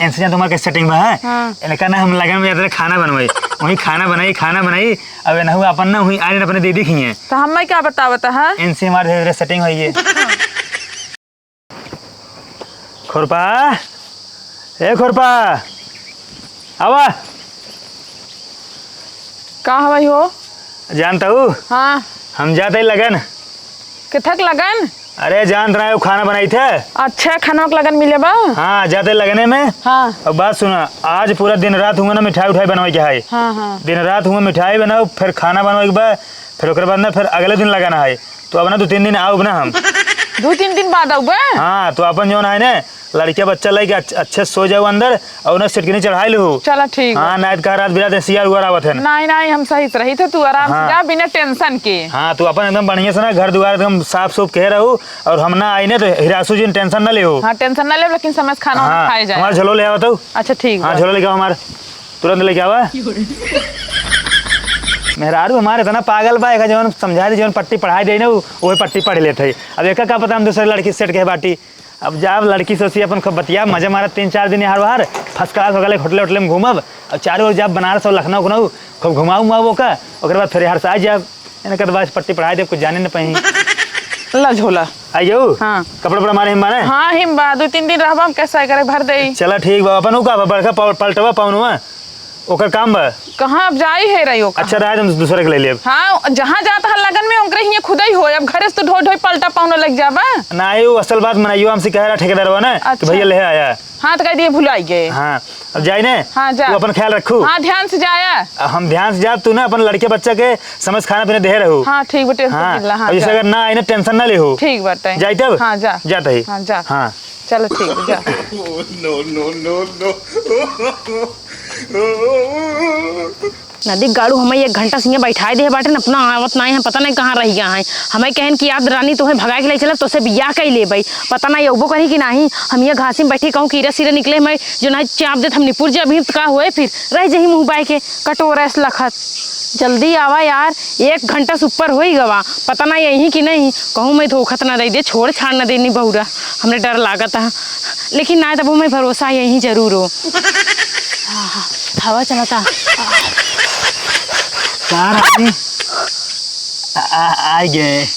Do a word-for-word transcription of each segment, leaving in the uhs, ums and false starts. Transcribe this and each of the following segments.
इनसे जान तुम्हार कैसे setting बा है? हाँ। इनका ना हम लगन में जाते रहे खाना बनवाई, वहीं खाना बनाई, खाना बनाई। अब नहु अपन ना वहीं आने अपने दीदी खिए। तो हमें क्या बतावत है? इनसे हमारे धीरे धीरे setting होई है। खुरपा, ए खुरपा, आवा। का हवाई हो? जानता हूँ? हाँ। हम जाते ही लगन। किथक लगन? अरे, जानत रहा है, वो खाना बनाई थे। अच्छा, खाना के लगन मिले बा? हाँ, जाते लगने में। हाँ। अब बात सुना, आज पूरा दिन रात हुआ ना मिठाई उठाई बनवाई के है। हाँ, हाँ। दिन रात हुआ मिठाई बनाओ, फिर खाना बनवाई के बाद, फिर ओकरे बाद ना, फिर अगले दिन लगन है। तो अब ना दो तीन दिन आउब ना हम। दो तीन दिन बाद आउबे? हाँ, तो अपन जौन है ना, लड़किया बच्चा लेके अच्छ-, अच्छे से सो जाओ अंदर और ना सिटकिनी चढ़ाई लो। चला ठीक बा। हाँ, नाइट का रात बिरात सियार उआर आवत है ना। नहीं, नहीं, हम सही से रही थे, तू आराम से हाँ। जा बिना tension के। हाँ, तू अपन एकदम बढ़िया से ना घर दुआर एकदम साफ सूफ के रहू और हम ना आई ने तो हिरासू जी tension ना लेहू। हाँ, tension ना ले, लेकिन समय से खाना वाना हाँ, खाए जाए। हमार झोलो ले आवा तो। अच्छा, ठीक हाँ, बा। झोलो लेके आओ हमार। तुरंत लेके आवा। मेहरारू हमार इतना पागल बा, एका जवन समझा दे, जवन पट्टी पढ़ाई दे ना, उ-, उहे पट्टी पढ़ लेते है। अब एका का पता हम दूसरे लड़की से सेट के बाटी। अब जाब लड़की से उसी अपन खूब बतिया, मजा मारब तीन चार दिन यहाँ बाहर, first class हो गए, होटल होटल में घूमब, और चारों ओर जाब बनारस और लखनऊ उखनऊ, खूब घुमाऊ उमाऊ ओका, ओकर बाद फिर यहाँ से आ जाब। इनका तो बस पट्टी पढ़ाई दे, कुछ जाने न पाई। ला झोला। आई जाऊ? हाँ। कपड़ा उपड़ा हमारे हिम्बा ने? हाँ, हिम्बा, दो तीन दिन रहबा, हम कैसा करे भर देई। चला ठीक बा, अपन उ का बा, बड़का पल-, पलटवा पवनवा, ओकर काम बा। कहाँ अब जाई है रही ओकर? अच्छा, रहे तुम दूसरे के ले लेब। हाँ, जहाँ जात है लगन में, ओकरे हियाँ खुदे ही हो, अब घरे से तो ढोई ढोई पलटा पवनो लग जाबा। ना, ये वो असल बात मनाइयो, हमसे कह रहा ठेकेदारवा ना कि अच्छा। भैया ले आया। हाँ, तो कह दिए भुलाई गए। हाँ, अब जाई ने? हाँ, जा। तू अपन ख्याल रखू। हाँ, ध्यान से जाया। अब हम ध्यान से जाब, तू ना अपन लड़के बच्चा के समय से खाना पीना दे रहू। हाँ, ठीक बा, tension हाँ, जिन ला, हाँ, अब जैसे जा। अगर ना आई ना, tension ना लेहू। ठीक बाटे। जाई तब? हाँ, जा। जात ही। हाँ, जा। हाँ। चलो, ठीक बा, जा। No, no, no, no। नदी गाड़ू हमें एक घंटा से हियाँ बैठाए दे बाटे न, अपना आवत नाई है, पता नहीं कहाँ रह गया है। हमें कहन कि याद रानी तोहे भगाए के ले चलब, तोसे बियाह कई लेबई। पता नहीं अउबो करी कि नाही। हम हियाँ घासी में बैठी कहूँ कीड़ा सीड़ा निकले, हमें जो नाही चाप देत, हम निपुर जे अभी, तो का होए फिर? रह जही मुँह बाय के, कटोरा से लखत। जल्दी आवा यार, एक घंटा से ऊपर होई गवा, पता नहीं यही कि नहीं। कहूँ मैं धोखा त ना दे दे, छोड़ छाड़ ना देनी बहुरा, हमरे डर लागत है। लेकिन ना तब मैं भरोसा यही जरूर हो। आहा, हवा चलता। का रानी? आ, आ, आ गए।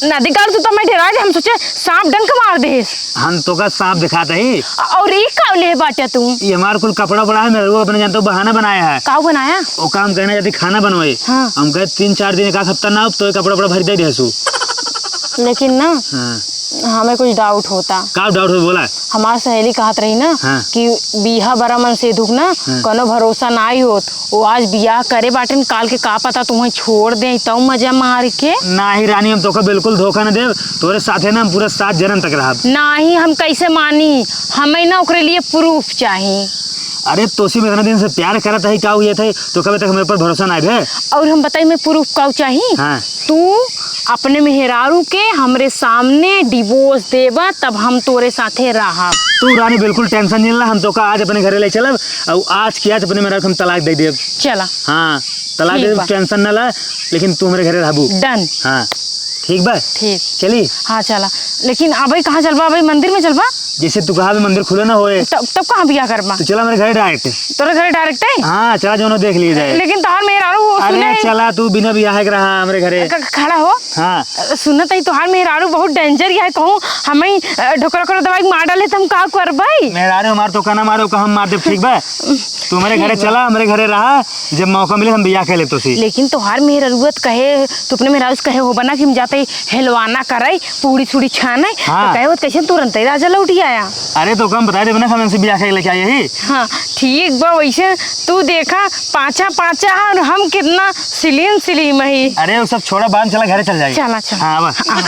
नदी का तू तो मैं डेरा जे, हम सोचे सांप डंक मार दे। हम तो का सांप दिखाते ही। और ई का ले बाटे तू? ये हमार कुल कपड़ा पड़ा है, मेरे को अपने जानते हो बहाना बनाया है। का बनाया? वो काम कहना जल्दी खाना बनवाई। हाँ। हम कहे तीन चार दिन, एक आध हफ्ता ना हो, तो ये कपड़ा उपड़ा भर दे दे हसू। लेकिन ना, हाँ। हमें कुछ doubt होता। का doubt हो बोला? हमार सहेली कहत रही ना हाँ। कि बियाह बरा मन से दुख ना, हाँ। कोनो भरोसा नाई होत। वो आज बियाह करे बाटेन, काल के का पता तुम्हें छोड़ दे, तब मजा मार के। नाही रानी, हम तोका बिल्कुल धोखा न देब। तोरे साथे ना हम पूरा सात जन्म तक रहब। नाही, हम कैसे मानी? हमें ना ओकरे लिए proof चाही। अरे तोसी में इतना दिन से प्यार करत है, का हुए थे? तो कबे तक हमारे ऊपर भरोसा ना है? और हम बताई, मैं proof का चाही? हाँ। तू अपने मेहरारू के हमरे सामने divorce देबा, तब हम तोरे साथे रहब। तू रानी बिल्कुल tension नहीं ला, हम तोका आज अपने घरे ले चलब और आज के आज अपने मेहरारू के हम तलाक दे देब। चला। हाँ, तलाक ठीक दे देब, बा। Tension ना ला, लेकिन तू हमरे घरे रहबू। Done। हाँ, ठीक बा? ठीक। चली? हाँ, चला। लेकिन अबे कहाँ चलबा? अबे मंदिर में चलबा? जैसे तू कहा, अबे मंदिर खुले ना होए। तब, तब कहाँ बियाह करबा? तो चला मेरे घरे direct। तोरे घरे direct है? हाँ, चला, जोनो देख लिए जाए। लेकिन तोहार मेहरारू वो अरे सुने है। चला, तू बिना बियाह के रहा हमरे घरे। ख-, खड़ा हो। हाँ। अ, सुनत है, तोहार मेहरारू बहुत danger है, कहूँ हमें, अ, ढोकर ओकर दवाई मार डाले, तो हम का करबई? मेहरारू हमार तो कहना मारो, का हम मार देब, ठीक बा? तू हमरे घरे ठीक बा। चला, हमरे घरे रहा, जब मौका मिले हम बियाह कर ले तोसी। लेकिन तोहार मेहरारू त कहे, तू अपने मेहरारू से कहे हो बना कि हम जाते ही हलवाना करे, पूड़ी छुड़ी छाने, हाँ। तो कहे वो कैसे तुरंत ही राजा लौट आया। अरे तो हम बता देबे ना, हम इनसे बियाह करके लेके आए ही। हाँ, ठीक बा, वैसे तू देखा पाँचा पाँचा है और हम कितना slim slim ही। अरे वो सब छोड़ा, बांध चला, घरे चल जाए। चला, चला। हाँ, आवा। हाँ।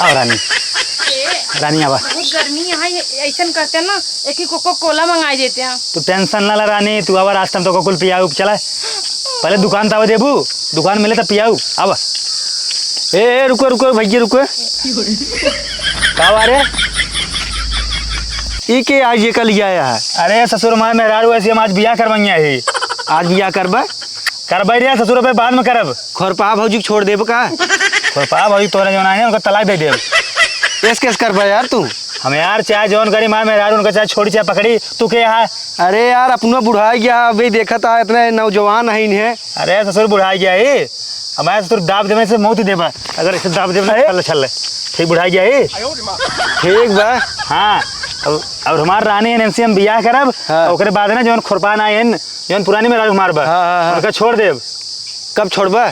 आओ रानी। ए, रानी आवा। बहुत गर्मी है, ये ऐसन कहते हैं ना, एक ही Coca Cola मंगाई देते हैं। तू tension ना ला रानी, तू आवा, रास्ता में तो कुल पियाऊ चला। पहले दुकान तावा देबू, दुकान मिले तब पियाऊ। आवा। ए, ए, रुको, रुको, भैया, रुको। का बा रे? ई के आज ये कल आया है? अरे ससुर, हमारे मेहरारू ऐसी, हम आज बियाह करवाइया ही। आज बियाह करबा? करबाई रे ससुर, पे बाद में करब। खोरपा भौजी के छोड़ देब का? खोरपा भौजी तोरे जौन आए हैं, उनका तलाक दे देब। केस, केस करबा यार तू? हम यार चाहे जौन करी, हमार मेहरारू उनका चाहे छोड़ी चाहे पकड़ी, तू के यहाँ? अरे यार, अपनो बुढ़ाइ गया, अभी देखत आ, इतने नौजवान है इन्हें। अरे ससुर बुढ़ाइ गया ही, हमारे ससुर दाब देवे से मौत ही देबा, अगर इसे दाब देवे ना, अरे। छल छल। ठीक बुढ़ाइ गया ही। ठीक बा। हाँ, अब, अब हमार रानी है, इनसे हम बियाह करब, हाँ। ओकरे बाद ना जौन खुरपान आए हैं, जौन पुरानी मेहरारू हमार बा, हाँ, हाँ, हाँ। उनका छोड़ देब। कब छोड़बा?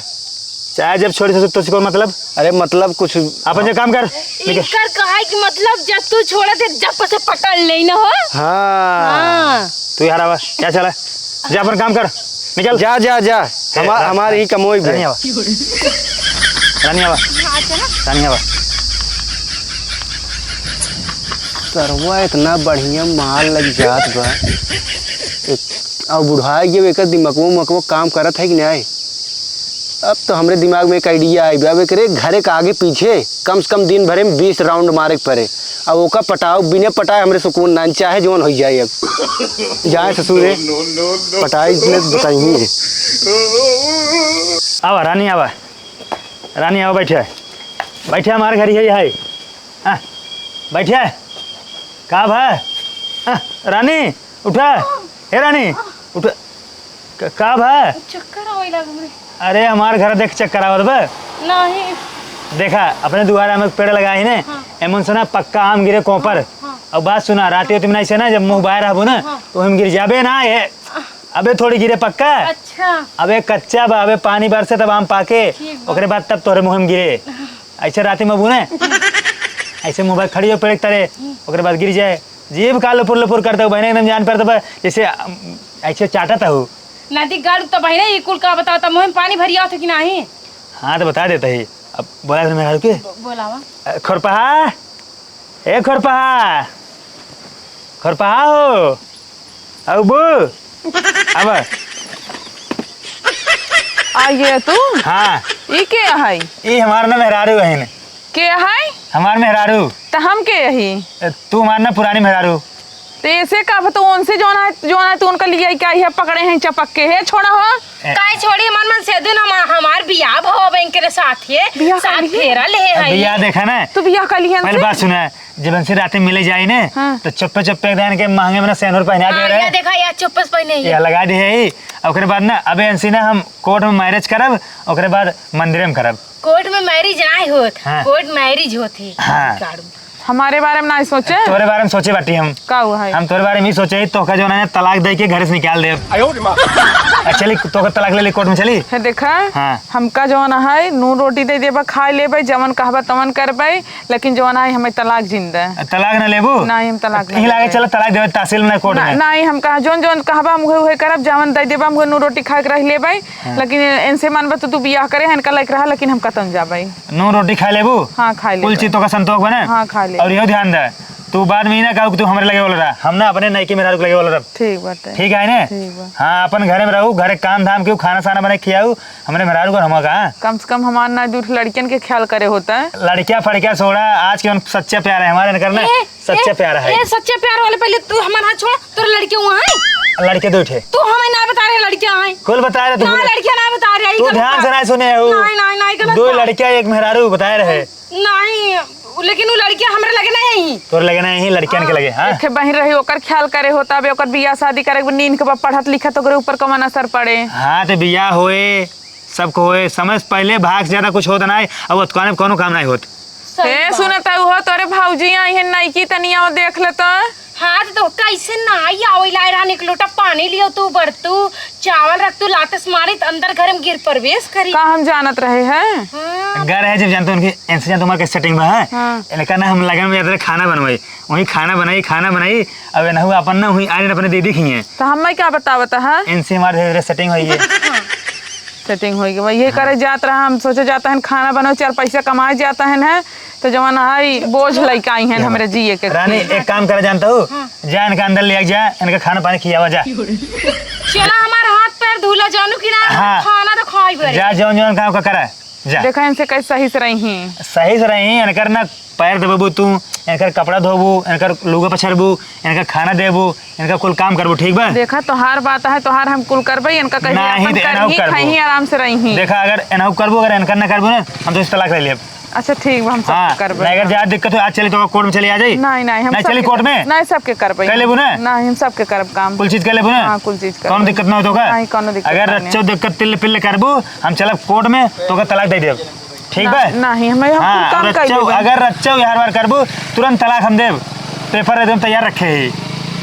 चाहे जब छोड़ी ससुर, तोसे कौन मतलब? अरे मतलब कुछ अपन जो काम कर, निकल। इनकर कहे कि मतलब जब तू छोड़े थे, जब से पकड़ ले न हो। हाँ। हाँ। तू यार आवा, क्या चला? जा अपन काम कर, निकल। जा, जा, जा। ए, हमार, रा-, हमार ही कमोई बे। रानी आवा। रानी आवा। हाँ, चला। रानी आवा। सरवा इतना बढ़िया माल लग जात बा। एक, अब बुढ़ाई गए, एकर दिमगवो उमगवो काम करत है कि नहीं? अब तो हमरे दिमाग में एक idea आई बा, अब एकरे घरे के आगे पीछे कम से कम दिन भरे में बीस round मारे के पड़े। अब ओका पटाओ, बिना पटाए हमरे सुकून ना, चाहे जौन हो जाए। अब जाए ससुरे, पटाई में बताई। आवा रानी, आवा रानी, आवा, बैठे, बैठे, हमारे घर ही है, है। हाँ, बैठे। का भा? हाँ, रानी, उठा। हे रानी, उठा। क-, का भा? चक्कर आवे लाग हमरे। अरे, हमार घर देख चक्कर आवत बा। नहीं। देखा, अपने दुआरा में एक पेड़ लगा ही ने, हाँ। एमन से ना पक्का आम गिरे कोपर। हाँ, हाँ। और बात सुना, रात में तुम नहीं से ना, जब मुँह बाहर रहबो ना, हाँ। तो हम गिर जाबे ना, ये। अबे थोड़ी गिरे पक्का। अच्छा। अबे कच्चा बा, अबे पानी बरसे तब आम पाके, ठीक बा। ओकरे बाद तब तोहरे मुँह में गिरे। ऐसे राती में बुने, ऐसे मुँह खड़ी हो पेड़ के तरे, ओकरे बाद गिर जाए। जीभ का लुपुर लुपुर करते हो बहने, एकदम जान पड़ता बा, जैसे, अम, ऐसे चाटत हो। नदी गढ़ तो बहने, ये कुल का बताओ, तब मुँह में पानी भरिया हो कि नहीं? हाँ, तो बता देता ही। अब बोला अपने मेहरारू के। ब-, बोलावा। अ, खुरपहा, ए खुरपहा, खुरपहा हो, अबू, अब। आ ये तू? हाँ। ई के है? ई हमार ना मेहरारू है ने। के है? हमार मेहरारू। त हम के यही? ए, तू हमार ना पुरानी मेहरारू। त ऐसे का तो उनसे जौन है, जौन है तू उनका लिया क्या है पकड़े हैं चपक के, हे छोड़ा हो। ए। काहे छोड़ी, मन मन से दिन हम, हमार बियाह भवा बैंक के साथ है, बियाह कर साथ लिए? फेरा ले है। बियाह देखा ना। तू बियाह कर लिया पहले हमसे? बात सुना, जब इनसे राते मिले जाई ने, हाँ। तो चुप्पे चुप्पे एकदम इनके महंगे में ना सेनुर पहना दे हाँ, रहे। या देखा, या चुप्पे से पहने ही। या लगा दे है। ओकरे बाद ना, अबे इनसे ना हम कोर्ट में मैरिज करब, ओकरे बाद मंदिरे में करब। कोर्ट में मैरिज नाहीं होत, हाँ। कोर्ट मैरिज होत ही। हाँ। गाड़ू। हमारे बारे में नाहीं सोचे? तोरे बारे में सोचे बाटी हम। का हुआ है? हम तोरे बारे में ही सोचे ही, तोहका जौन है तलाक दे के घर से निकाल देब। आयो रे माँ। आ, चली, तोहका तलाक ले ली कोर्ट में, चली? हे देखा, हाँ। हमका जौन है नून रोटी दे देबा, खाए लेबे, जवन कहबा तवन करबे, लेकिन जवन है हमें तलाक जिंदा। तलाक ना लेबू? नाहीं, हम तलाक ना यहीं लागे लेबे। चला, तलाक देबे तहसील में, कोर्ट ना, में। नाहीं, हम कहा जौन जौन कहबा हम उहे उहे करब, जवन दे देबा हम उहे नून रोटी खाए के रह लेबे। हाँ। लेकिन इनसे मानबा तो तू बियाह करे है, इनका लायक रहा, लेकिन हम कतन जाबे। नून रोटी खा लेबू? हाँ, खा लेबे। कुल चीज तोका संतोष बने? हाँ, खा लेबे। और इहो ध्यान दे, तू बाद में ई ना कहू कि तू हमरे लगे वाला रहा, हम ना अपने नइकी मेहरारू के लगे वाला रह। ठीक बाटे। ठीक है ने? ठीक बा। हाँ, अपन घरे में रहू, घरे काम धाम के खाना साना बना के खियाऊ, हमरे मेहरारू को हम कहा। कम से कम हमार ना दू ठो लड़कियन के ख्याल करे होता है। लड़किया फड़किया छोड़ा, आज के उन सच्चा प्यार है हमारे, इनकर ना। ए, सच्चा ए, प्यार है। ए, सच्चा प्यार वाले पहले तू हमार हाथ छोड़, तोर लड़के वहाँ है? लड़के दो ठे। तू हमें ना बता रहे लड़के हैं। कुल बता रहे तू ना, बोले। लड़कियां ना बता रहे, तू गलत ध्यान बात। से ना सुने हो। नहीं, नहीं, नहीं, गलत दो बात। लड़किया, एक मेहरारू बताए रहे। नहीं, लेकिन वो लड़कियां हमरे लगे नहीं। तोर लगे नहीं, लड़कियन के हाँ। लगे, हाँ? एक बहिन रही, ओकर ख्याल करे होता, अबे ओकर बियाह शादी करे के नींद के बाद पढ़त लिखत ओकरे ऊपर कवन असर पड़े। हाँ, तो बियाह होए, सबको होए, समय से पहले भाग से ज्यादा कुछ होता नहीं, अब ओतकाने में कोनो काम नहीं होत। सही ए, बात। सुनत है, उहो तोरे भौजी आई है नइकी, तनिया वो देख ले तो। हाँ, तो कैसे ना आई, आवै लाए रहन, एक लोटा पानी लियो तू, बरतू, चावल रख तू, लातस मारी, त अंदर घर में गिर प्रवेश करी। का हम जानत रहे हैं? हाँ। घर है, जब जानते उनकी, इनसे जानते हमारे कैसे सेटिंग में है। हाँ। इनका ना हम लगन में जाते रहे खाना बनवाई, वहीं खाना बनाई, खाना बनाई, अब इनहु अपन ना वहीं आए अपने दीदी की हैं। तो हमें क्या बतावत है? इनसे हमारे धीरे धीरे सेटिंग हुई है। हाँ। सेटिंग होई गई। यही हाँ। करे जात रहा, हम सोचे जाता है खाना बनाओ, चार पैसा कमाए जाता है ना, तो जवन है बोझ लइके आई हैं हमरे जिए के। रानी, एक काम करे जानता हूँ, हाँ। जा इनका अंदर ले जा, इनका खाना पानी खियावा जा। चला हमार हाथ पैर धुला जानू कि ना, हाँ। खाना तो खाई बरे। जा, जौन जौन काम का करा, जा। देखा इनसे कैसे सही से रही। सही से रही, इनकर ना पैर दबेबू तू, इनकर कपड़ा धोबू, इनकर लुगा पछरबू, इनकर खाना देबू, इनका कुल काम करबू, ठीक बा? देखा, तोहार बात है, तोहार हम कुल करबे, इनका कहीं नाहीं, अपन तो एनहु करही, करबू। खाही, आराम से रही। देखा, अगर एनहु करबू, अगर इनकर ना करबू ना, हम तो इस तलाक ले लेब। अच्छा, ठीक बा, हम सबके हाँ, करबे। नहीं, अगर ज्यादा दिक्कत हो, आज चली तो कोर्ट में चली आ जाई। नहीं, नहीं, हम नहीं, चली सबके कोर्ट में? नहीं, सबके करबे। कर लेबू ना? नहीं, हम सबके करब काम। कुल चीज कर लेबू ना? हाँ, कुल चीज करब। कौनो दिक्कत ना हो तो का? नहीं, कौनो दिक्कत अगर नहीं। रच्चो दिक्कत तिल पिल करबू, हम चलब कोर्ट में, तो का तलाक दे देब। ठीक ना, बा? नहीं, हम, हम हाँ, कुल काम कर रच्चो, लेबे। अगर रच्चो यार वार करबू, तुरंत तलाक हम देब। पेपर एकदम तैयार रखे ही।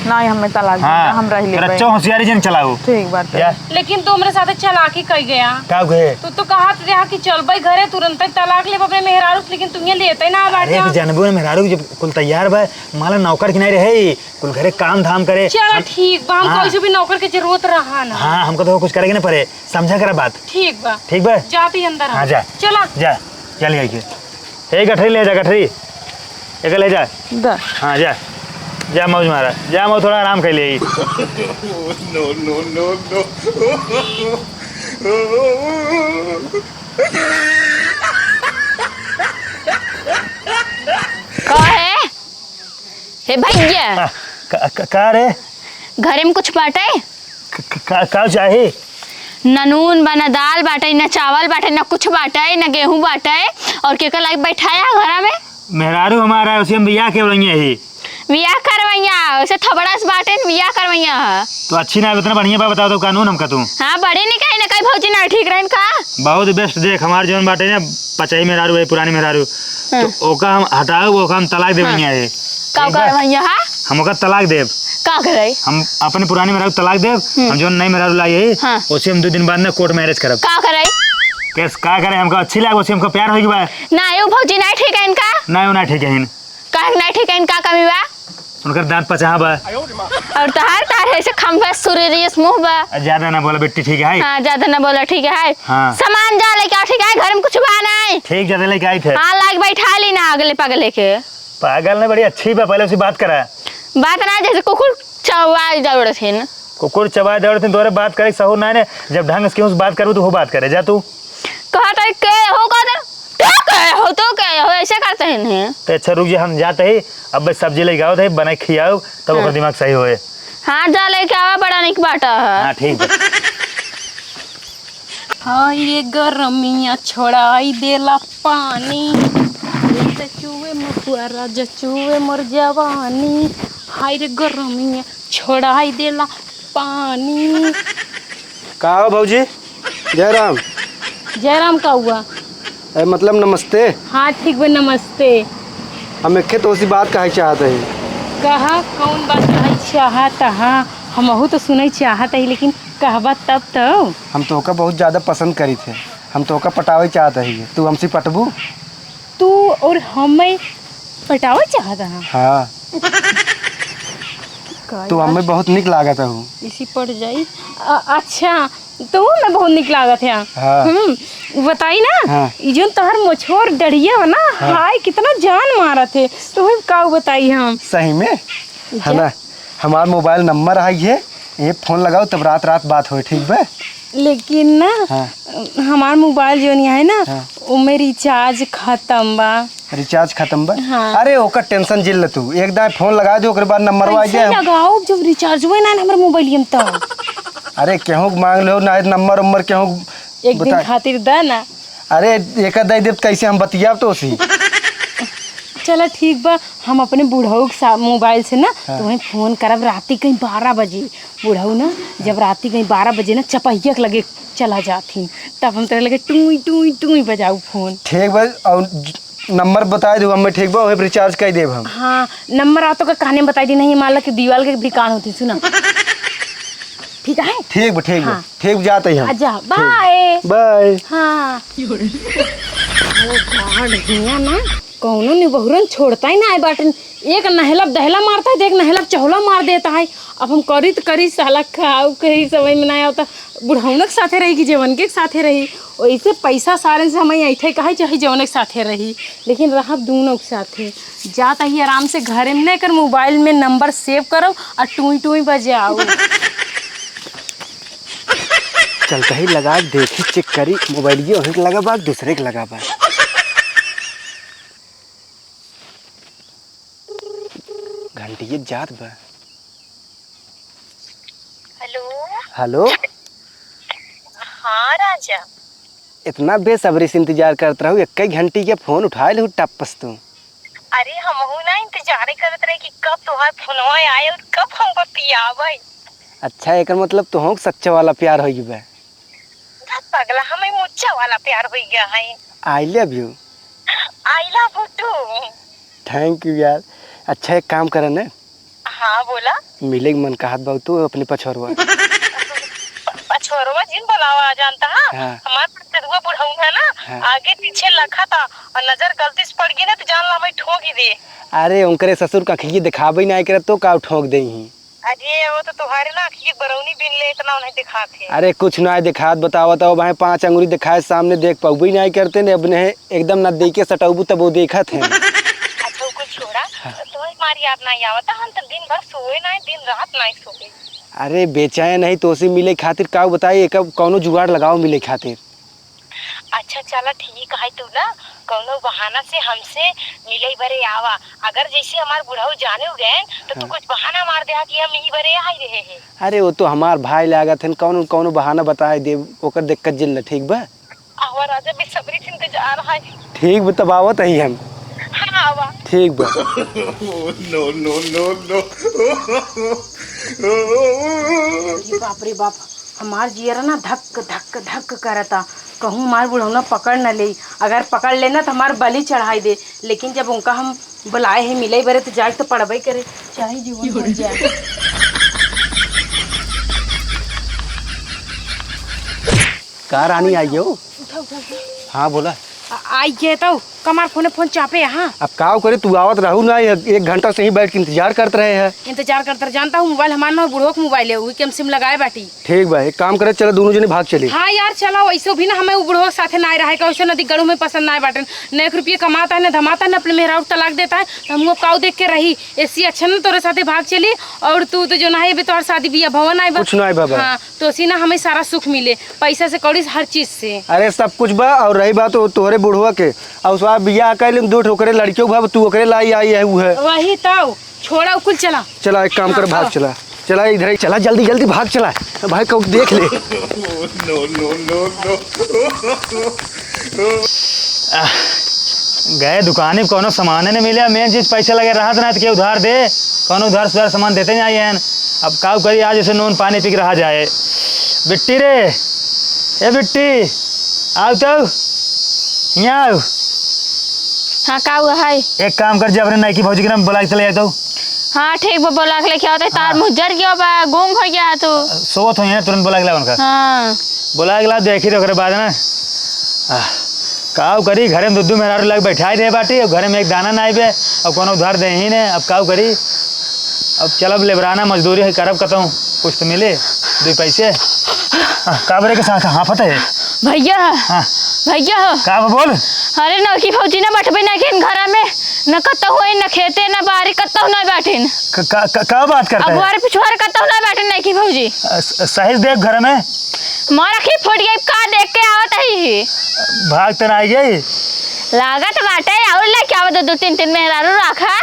नहीं, हमें तलाक दे हाँ, दे, हम रह लेबे। रच्चो होशियारी जन चलाऊ। ठीक बात है। या? लेकिन तू हमरे साथे चालाकी कई गया। का हुए? तू तो कहत रहा कि चल भाई घरे तुरंत तलाक लेब अपने मेहरारू से, लेकिन तू ये लेते ना अरे, बाटे। तू जानबू ना मेहरारू जब कुल तैयार बा, माला नौकर की नहीं रहे, कुल घरे काम धाम करे। चलो हम ठीक बा, हम हाँ। कोई से भी नौकर के जरूरत रहा ना। हाँ, हमको तो कुछ करे के ना पड़े, समझा करा बात। ठीक बा। ठीक बा? जाती अंदर हम। हाँ, जा। चला। जा, जा ले आइए। ए गठरी ले जा, गठरी। एक ले जा। दा। हाँ, जा। जा मौज मारा। जा मौज थोड़ा आराम कर ले। No, no, no, no। का है? हे भैया। आ, का, का, का रे? घरे में कुछ बाटे? क-, क-, का, का चाही? न नून बा, न दाल बाटे, न चावल बाटे, न कुछ बाटे, न गेहूं बाटे। और केकर लाइक बैठाया है घरा में? मेहरारू हमारा है, उसे हम बियाह के उड़ैया ही। बियाह करवैया, उसे थोबड़ा से बाटे, बियाह करवैया है। तो अच्छी ना, इतना बढ़िया बा, बताओ तो कानून हमका तू। हाँ, बड़ी नहीं कही ना, कहीं भौजी ना ठीक रहन का? बहुत बेस्ट, देख हमार जौन बाटे ना, पचही मेहरारू है, पुरानी मेहरारू। हाँ। तो ओका हम हटाओ, ओका हम तलाक देवैया है। का ठीक बा? करवैया है? हम ओका तलाक देब। का करे? हम अपने पुरानी मेहरारू तलाक देब, हम्म। हम जौन नई मेहरारू लाई है, हाँ। उसे हम दो दिन बाद ना कोर्ट मैरिज करब। का करे? केस का करे, हमका अच्छी लाग, उसे हमका प्यार होई बा। ना, यो भौजी नहीं ठीक है इनका। ना, यो ना ठीक है इन। काहे के नहीं ठीक है इनका कमी बा? उनकर दांत पचाहा बा। और तहार, तहार ऐसे खंभे सुरी रही मुंह बा। आ, ज्यादा ना बोला बिट्टी, ठीक है? हाँ, ज्यादा ना बोला, ठीक है? हाँ। सामान जा लेके आओ, ठीक है? घर में कुछ बा नहीं। ठीक, ज्यादा लेके आई थे। हाँ, लाग बैठा ली ना अगले पगले के। पागल नहीं, बड़ी अच्छी बा, पहले उसे बात करा। बात ना, जैसे कुकुर चौवा दौड़त है ना। कुकुर चबाए दौड़त है, तोरे बात करे सहूर ना ने। जब ढंग से केहू से बात करबू तो वो बात करे, जा तू। कहत है के हो, कहत है, "तू के हो, तू के हो?" ऐसे करते हैं ने। तो अच्छा रुक जा, हम जाते ही, अब बस सब्जी लेके आओ थे, बनाए खियाओ, तब हाँ। ओकर दिमाग सही होए। हाँ, जा लेके आवा, बड़ा निक बाटा है। हाँ, ठीक बा। हाय रे गरमिया छोड़ाई देला पानी, जैसे चुए महुआ राजा चुए मोर जवानी। हाय रे गरमिया छोड़ाई देला पानी। का हो भौजी? जय राम। जय राम का हुआ? ए, मतलब नमस्ते। हाँ, ठीक बा, नमस्ते। हम एक तोसी बात कहे चाहत हई। कहा, कौन बात कहे चाहत हा? हमहू तो सुने चाहत हई, लेकिन कहबा तब तो। हम तोहका बहुत ज्यादा पसंद करी थे, हम तोहका पटावे चाहत हई, तू हमसे पटबू? तू और हमें पटावे चाहत हा? हाँ। का तू यार? हमें बहुत निक लागत हऊ। इसी पड़ जाई। अ-, अच्छा, तू हमें बहुत निक लागत है। हाँ। हम्म, बताई ना, हाँ। ई जोन तोहर मोछोर डढ़िया बा ना, हाँ। हाय, कितना जान मारत है। तो हम का बताई हम? सही में? है जा। ना? हमार मोबाइल नंबर आई है, ये फोन लगाओ, तब रात रात बात होए, ठीक बा? लेकिन ना, हाँ। हमार मोबाइल जोन है ना, हाँ। ओमे रिचार्ज खत्म बा। रिचार्ज खत्म बा? हाँ। अरे, ओकर टेंशन जिन ले तू, एक दाएं फोन लगा दे, ओकरे बाद नंबर आ कैसे जाए। लगाओ, जब रिचार्ज हुए ना हमारे मोबाइल में तो। अरे, केहू के मांग लो ना, नंबर उम्बर केहू एक दिन बता। खातिर द ना। अरे, एक दे देब, कैसे हम बतियाब तो उसी। चला ठीक बा, हम अपने बुढ़ऊ के सा-, मोबाइल से ना, हाँ। तुम्हें फोन करब राती कहीं बारह बजे। बुढ़ऊ ना, जब राती कहीं बारह बजे ना, चपहिया के लगे चला जाथिन, तब हम तोरे लगे टूई, टूई, टूई बजाऊ फोन। ठीक बा, और ज-, नंबर बताए दो हमें, ठीक बा, वही पर रिचार्ज कर देब हम। हाँ, नंबर आ तो का कहने में बताई दी, नहीं मान ला कि दीवाल के भी कान होती, सुना। ठीक है? ठीक बा, ठीक बा, हाँ। ठीक बा, जाते ही हम। अच्छा, ठीक। बाय। बाय। हाँ। ओ गॉड, हियाँ ना कौनो निबहुरन छोड़ता ही ना आए बाटन। एक नहलब दहला मारता है, तो एक नहलब चहला मार देता है। अब हम करी तो करी, साला खाऊ करी, समझ में ना आवता। बुढ़ौनक साथे रही कि जवनके साथे रही, वैसे पैसा सारन से हम ऐठे कहे चाहे जवनक साथे रही, लेकिन रहब दूनों के साथे। जाता ही आराम से घरे में, एकर मोबाइल में नंबर सेव करब आ टूई टूई बजाओ। चलता ही लगा देखी, चेक करी, मोबाइलियो वहीं के लगा बा, दूसरे के लगा बा। घंटिये जात बा। हेलो। हेलो। हाँ राजा। इतना बेसब्री से इंतजार करत रहू, एक्कै घंटी के फोन उठाए लेहू टप्पस तू। अरे, हमहू ना इंतजारे करत रहे कि कब तोहार फोनवा आए और कब हम बतियावे। अच्छा, एकर मतलब तोहूँ के सच्चा वाला प्यार होइ गइबा। धत पगला, हमें मुच्चा वाला प्यार होइ गया है। I love you। I love you too। Thank you यार। अच्छा, एक काम करा ना। हाँ, बोला। मिले के मन कहत बा तू अपने पछोरवा। पछोरवा जिन बोलावा आ जानता, हाँ? हाँ। हमार पछोरवा बुढ़ऊ है ना, हाँ। आगे पीछे लखा था और नजर गलती से पड़ गई ना तो जान ला मैं ठोक ही दे। अरे, उनकरे ससुर का खिए दिखाबे ना करे तो का ठोक दे ही। अरे, वो तो तुम्हारे ना आँखी के बरौनी बीन ले, इतना उन्हें दिखात है। अरे, कुछ ना दिखात, बतावत हो भाई, पाँच अंगुरी दिखाए सामने देख पाउबे ना करते ने, अब ने एकदम नजदीके सटौबू तब वो देखत है। अच्छा, वो कुछ छोड़ा, हाँ। तो तुम्हें हमारी याद नहीं आवता, हम तो दिन भर सोए ना, दिन रात नहीं सोए। अरे, बेचैन है तो उसे मिले खातिर का बताई, एक कौनो जुगाड़ लगाओ मिले खातिर। अच्छा, चला ठीक है, तू ना कौनो बहाना से हमसे मिले बरे आवा। अगर जैसे हमार बुढ़ऊ जाने हो गए, तो तू हाँ। कुछ बहाना मार दे कि हम यही बरे आई रहे हैं। अरे, वो तो हमार भाई लागत हन, कौनो, कौनो बहाना बताए दे, ओकर दिक्कत जिन ल, ठीक बा? आवा राजा, बेसब्री से इंतजार है। ठीक बा, तब आवत ही हम। हाँ, आवा। ठीक बा। No, no, no, no। अरे बाप रे बाप, हमार जियरा ना धक धक धक करता। कहूँ हमार बुढ़ौना पकड़ न ले, अगर पकड़ लेना तो हमार बलि चढ़ाई दे। लेकिन जब उनका हम बुलाए हैं मिले बरे तो जाए तो पड़बे करे, चाहे जीवन हो जाए। का रानी आई हो? उठा, उठा, उठा। हाँ, बोला। आ-, आई गए तो कमार फोने फोन चापे, हाँ। अब काव करे, तू आवत रहू ना, एक, एक घंटा से ही बैठ के इंतजार करत रहे हैं। इंतजार करत रहे, जानता हूँ, मोबाइल हमार ना, बुढ़ो के मोबाइल है, वही के हम सिम लगाए बाटी। ठीक बा, एक काम करे, चला दोनों जने भाग चली। हाँ यार, चला, वैसे भी ना हमें वो बुढ़ो के साथे ना रहे का, वैसे नदी गढ़ू में पसंद ना बाटे। न एक रुपये कमाता है, न धमाता है, न अपने मेहरारू तलाक देता है, तो हम वो काव देख के रही। ऐसी अच्छा ना तोरे साथे भाग चली, और तू तो जो ना है, अभी तोहर शादी बियाह भवन आए बा। कुछ ना आए बाबा। हाँ, तो उसी ना हमें सारा सुख मिले, पैसा से, कौड़ी से, हर चीज से। अरे सब कुछ बा, और रही बात वो तोहरे बुढ़वा के, और उसका बियाह कर लेम, दो ठो ओकरे लड़कियों बा, तू ओकरे लाई आई है, उ है। वही तो, छोड़ा कुल, चला। चला, एक काम कर, हाँ, भाग हाँ। चला, चला इधर ही चला, जल्दी जल्दी भाग चला, भाई को देख ले। No, no, no, no। आह, गए दुकानी पे कौनो सामान न मिले, मेन चीज पैसा लगे रहत ना, तो के उधार दे, कौनो उधार सुधार सामान देते नहीं आए हैं। अब काव करी, आज ऐसे नून पानी पी के रहा जाए। बिट्टी रे, ए बिट्टी, आओ तो, यहाँ आओ। हाँ, का हुआ है? एक काम कर, जे अपने नईकी भौजी के नाम बुला के चले जाए तो। हाँ, ठीक बा, बोला के लेके आवत है। तार हाँ। मुँह जर गया बा, गूंग हो गया है तू। सोवत होइहैं, तुरंत बोला के ला उनका। हाँ। बोला के ला, देखी तो ओकरे बाद ना। आह, काव करी, घरे में दू दू मेहरारू लग बैठाई दे बाटी, और घरे में एक दाना ना आइबे, और कोनो उधार दे ही ने, अब काव करी? अब चलब लेबराना मजदूरी है, करब कतहूँ, कुछ तो मिले, दू पैसे। आह, का बरे के साथ हाफत है? भैया, हाँ। भैया। का बा बोल? अरे नौकी भौजी ना बैठबे ना के घरा में, न कतहु होई, न खेते, न बारी, कतहु नहीं बाटिन। क-, का, का, का बात करता है? अगुआरे पिछुआरे कतहु नहीं बाटिन नईकी भौजी। अ, स-, सही देख घर में। मारा की फुट गई, का देख के आवत ही? भाग त ना आई गई। लागत बाटे, और लेके आवत दो, दो तीन, तीन मेहरारू राखा।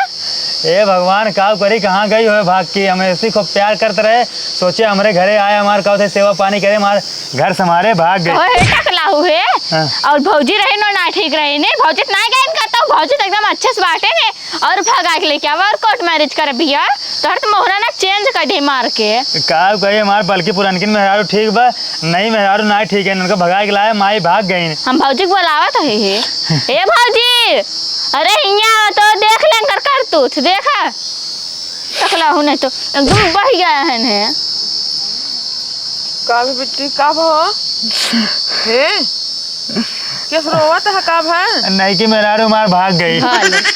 ए भगवान, का करी, कहाँ गई होए भाग की? हम ऐसी खूब प्यार करते रहे, सोचे हमरे घरे आए, हमार का होते सेवा पानी करे, हमार घर संभारे, भाग गई। कहो हे टकलाहू हे। हाँ। और भौजी रही नो ना ठीक रही ने, भौजी त ना गई इनका तो, भौजी तो एकदम अच्छे से बाटे ने। और भगा के लेके आवा और कोर्ट मैरिज कर बिया, तोहर तो मोहरा ना चेंज कर दे मार के। का कही हमार बल्कि पुरनकिन मेहरारू ठीक बा, नई मेहरारू ना ठीक है, इनका भगा के लाए, माई भाग गई। हम भौजी के बोलावत है हे। ए भौजी, अरे हियाँ तो देख ले इनकर करतूत, देखा। टकलाहू नहीं तो एकदम बह गया है ने। का भी बिट्टी, का भवा? हे? केस रोवत है, का भा? नईकी मेहरारू मार भाग गई। हाँ, ले।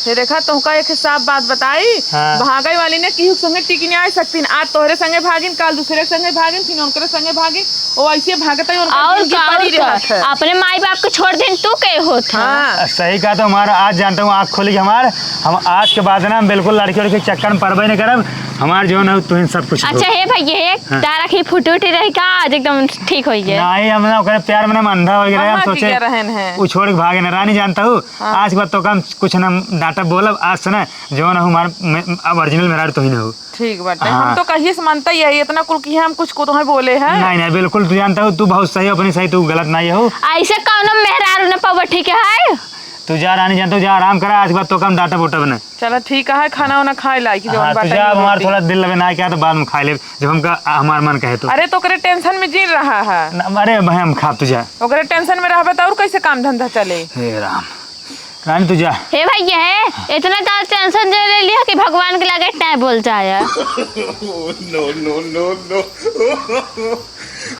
ये देखा, तोहका एक साफ बात बताई, हाँ। भागई वाली ने केहू के संगे टिक नहीं आ सकतीन। आज तोहरे संगे भागिन, काल दूसरे के संगे भागिन, फिर उनकरे संगे भागिन। वो ऐसे भागत है, उनका और जिंदगी का, पड़ी और का? रहत है। अपने माई बाप के छोड़ देन, तू के होत है? हाँ। सही कहा तो हमारा, आज जानता हूँ, आँख खोली हमार। हम आज के बाद ना, हम बिल्कुल लड़की वड़की के चक्कर में पड़बे नहीं करब। हमार जौन है, तुहिन सब कुछ हो। अच्छा, हे भैया, हे हाँ। तारा की फुटुटी रही का? आज एकदम ठीक होइ गए। नहीं, हम ना ओकरे प्यार में ना, हम अंधा होइ गए रहे, हम अम्मा की सोचे क्या रहन है? उ छोड़ के भागे ना। रानी, जानता हूँ, हाँ। आज के बाद तो हम कुछ ना डांटब बोलब, आज से ना जौन है हमार में, अब ओरिजिनल मेहरारू तुहिन हो। ठीक बाटे, हाँ। हम तो कहिए से मानता ही है, इतना कुल की हम कुछ को तो है बोले हैं। नहीं, नहीं, बिल्कुल, तू जानता हो, तू बहुत सही, अपनी सही, तू गलत नहीं हो। ऐसे कौनो मेहरारू न पावा, ठीक है? तू जा रानी, जानता हो, जा आराम करा, आज के बाद तो हम डांटब उटब न। चला ठीक है, खाना वाना खाए लाई कि जौन हाँ, तू बाटे जा, ये हमार रोटी। थोड़ा दिल लगे ना क्या तो बाद में खा ले, जब हमका हमार मन कहे तो। अरे तो ओकरे टेंशन में जिन रहा है। न, अरे भाई हम खाब, तू जा। ओकरे टेंशन में रहबे तो और कैसे काम धंधा चले? हे राम, रानी तू जा। हे भैया, हे, इतना ज्यादा टेंशन दे ले लिया कि भगवान के लगे टाइम बोल जाए। No, no, no, no।